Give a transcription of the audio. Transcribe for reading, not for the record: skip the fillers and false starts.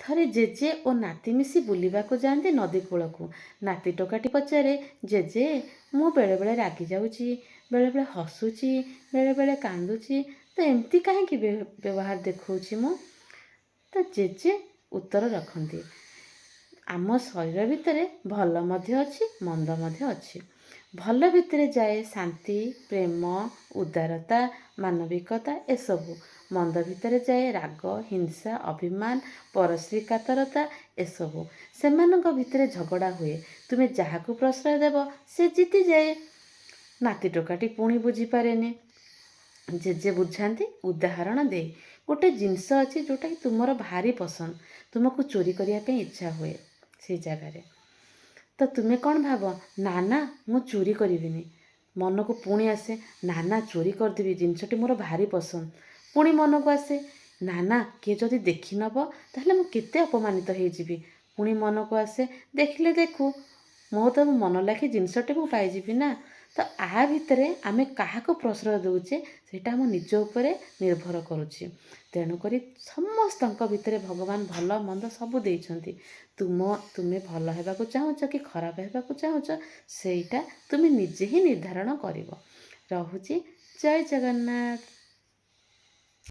ଥରେ ଜେଜେ ଓ ନାତି ମିଶି ବୁଲିବାକୁ ଯାଆନ୍ତି ନଦୀ କୂଳକୁ। ନାତି ଟୋକାଟି ପଚାରେ, ଜେଜେ, ମୁଁ ବେଳେବେଳେ ରାଗି ଯାଉଛି, ବେଳେବେଳେ ହସୁଛି, ବେଳେବେଳେ କାନ୍ଦୁଛି, ତ ଏମିତି କାହିଁକି ବ୍ୟବହାର ଦେଖାଉଛି ମୁଁ? ତ ଜେଜେ ଉତ୍ତର ରଖନ୍ତି, ଆମ ଶରୀର ଭିତରେ ଭଲ ମଧ୍ୟ ଅଛି, ମନ୍ଦ ମଧ୍ୟ ଅଛି। ଭଲ ଭିତରେ ଯାଏ ଶାନ୍ତି, ପ୍ରେମ, ଉଦାରତା, ମାନବିକତା ଏସବୁ। ମନ୍ଦ ଭିତରେ ଯାଏ ରାଗ, ହିଂସା, ଅଭିମାନ, ପରଶ୍ରୀକାତରତା ଏସବୁ। ସେମାନଙ୍କ ଭିତରେ ଝଗଡ଼ା ହୁଏ। ତୁମେ ଯାହାକୁ ପ୍ରଶ୍ରୟ ଦେବ, ସେ ଜିତିଯାଏ। ନାତି ଟୋକାଟି ପୁଣି ବୁଝିପାରେନି। ଜେଜେ ବୁଝାନ୍ତି ଉଦାହରଣ ଦେଇ। ଗୋଟେ ଜିନିଷ ଅଛି ଯେଉଁଟାକି ତୁମର ଭାରି ପସନ୍ଦ, ତୁମକୁ ଚୋରି କରିବା ପାଇଁ ଇଚ୍ଛା ହୁଏ ସେଇ ଜାଗାରେ। ତ ତୁମେ କ'ଣ ଭାବ? ନା ନା, ମୁଁ ଚୋରି କରିବିନି। ମନକୁ ପୁଣି ଆସେ, ନା ନା, ଚୋରି କରିଦେବି, ଜିନିଷଟି ମୋର ଭାରି ପସନ୍ଦ। ପୁଣି ମନକୁ ଆସେ, ନା ନା, କିଏ ଯଦି ଦେଖିନେବ ତାହେଲେ ମୁଁ କେତେ ଅପମାନିତ ହେଇଯିବି। ପୁଣି ମନକୁ ଆସେ, ଦେଖିଲେ ଦେଖୁ, ମୋ ତ ମନ ଲାଖି ଜିନିଷଟି ମୁଁ ପାଇଯିବି ନା। ତ ଆ ଭିତରେ ଆମେ କାହାକୁ ପ୍ରଶ୍ରୟ ଦେଉଛେ, ସେଇଟା ଆମ ନିଜ ଉପରେ ନିର୍ଭର କରୁଛି। ତେଣୁକରି ସମସ୍ତଙ୍କ ଭିତରେ ଭଗବାନ ଭଲ ମନ୍ଦ ସବୁ ଦେଇଛନ୍ତି। ତୁମେ ଭଲ ହେବାକୁ ଚାହୁଁଛ କି ଖରାପ ହେବାକୁ ଚାହୁଁଛ, ସେଇଟା ତୁମେ ନିଜେ ହିଁ ନିର୍ଦ୍ଧାରଣ କରିବ। ରହୁଛି, ଜୟ ଜଗନ୍ନାଥ।